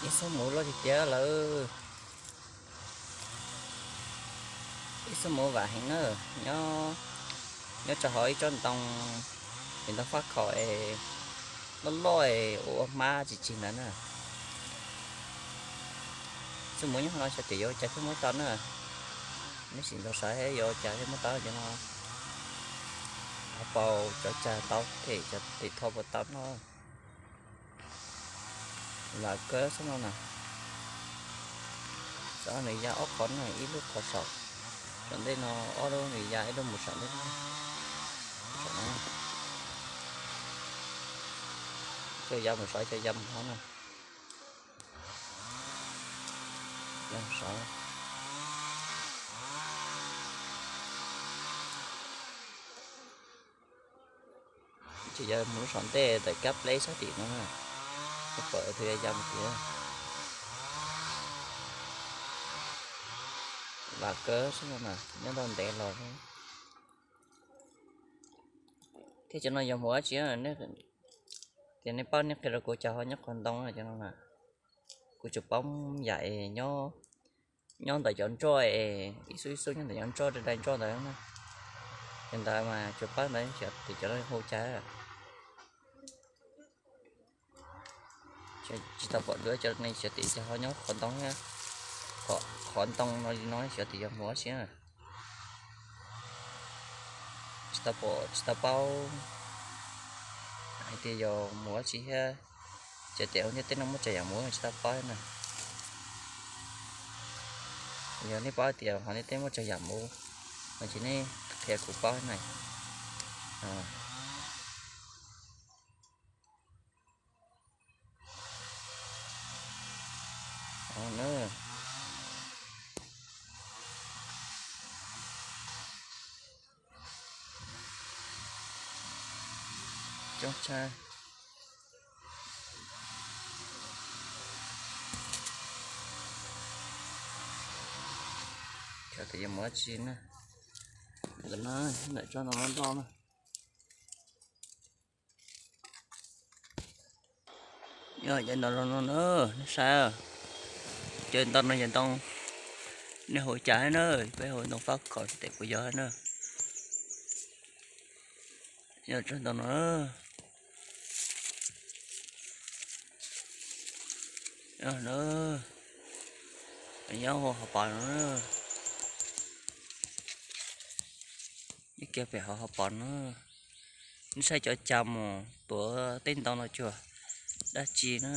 Ib xuab mus loj tiag tiag lawm. Ib xuab mus vam heev na. Nyob, nyob rau hauv ib tsob ntoo, ntoo fab khaum es loj loj es ua ua hmab tsis tsig ntawd na. Xuab mus nyob no xyov tias yuav ua cas thiaj muab tau na. Neb sim ntaus saib yuav ua cas thiaj muab tau cov no. Hauv paus cov cag tau them cov tim thau puas tau no. Lam kawg xwb no na. Xyov nws ya ob qho no, ib lub qhov saum, saum ntej no, ob lub nws ya ib lub mus saum ntej no. Cov ya mus saum, cov ya mus hauv na. Ya mus saum. Ces ya mus lub saum ntej ntawm kab pleb sab tim no na. Pom tus ya ya mus tid. Lam kawg xwb no na, nyob ntau ntev los. Thiab cov no yog mus dab tsi? Tias nej paub nej qhia rau kuv cas ho nyob qhov ntoo cov no na. Kuv tsuas paub yam es nyob, nyob ntawm cov nroj es ib xub ib xub nyob ntawm cov nroj, dai nroj ntawd na. Cov ntawd mas tsuas paub ntawd xyov tias cov no hu cas. Tsis tau pom dua cov ne xyov tias cas ho nyob qhov ntoo thiab. Qhov ntoo no li no xyov tias yog mus dab tsi na. Tsis tau pom, tsis tau paub hais tias yog mus dab tsi thiab. Xyov tias hauv ntiaj teb no muaj tsav yam mus tsis tau paub na. Yog nej paub tias hauv ntiaj teb muaj tsav yam mus no ces nej qhia kuv paub na. Coob tshaj. Xyov tias yuav mus dab tsi na. Ntawm no, ntawm tsob ntoo loj loj na. Yog cov ntoo no no na, nej saib, cov ntoo no yog ntoo, nej hu cas na, peb hu ntoo fab khaum xyov tias puas yog na. Yog tsob ntoo no na, nyob hauv hauv paus no na. Nyob kiag pem hauv hauv paus no. Nej saib cov cag mus tuav tej ntoo no cuag dab tsi na.